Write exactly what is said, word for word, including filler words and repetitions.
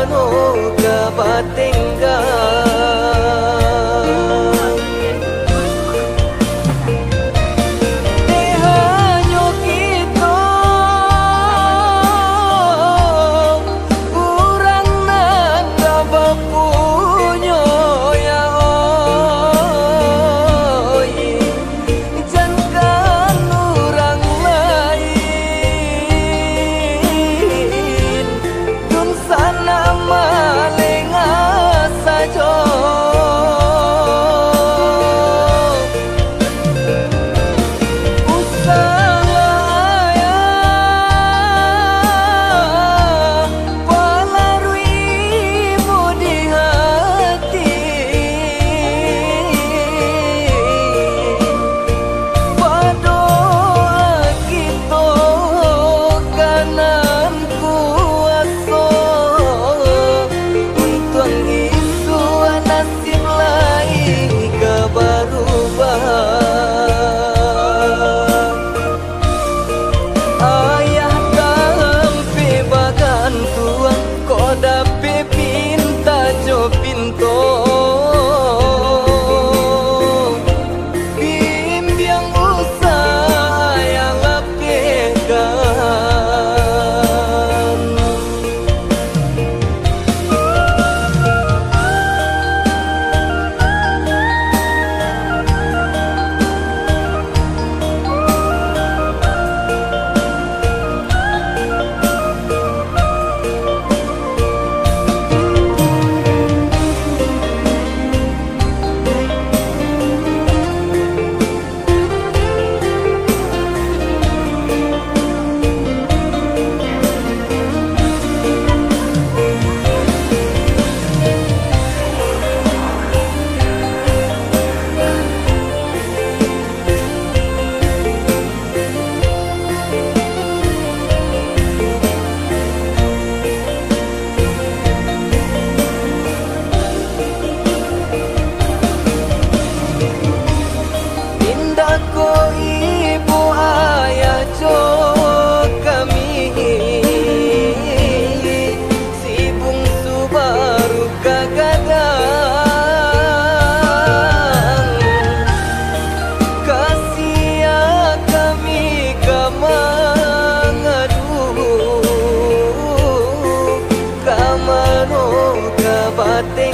Ka batenggang. Dek hanyo kito, urang nan ka bapunyo, ya Allah. Jankan urang lain, dunsanak malengah sajo. Usahlah, Ayah, palaruimu di hati. Badoa kito ka nan kuaso, untuang isuak nasib lai ka barubah. Ayah tampek bagantuang, kok dapek pinta jo pinto. Bimbiang usah Ayah lapehkan. Indak ko ibu ayah jo kami, si bungsu baru ka gadang. Ka sia kami ka mangadu, ka mano ka bateh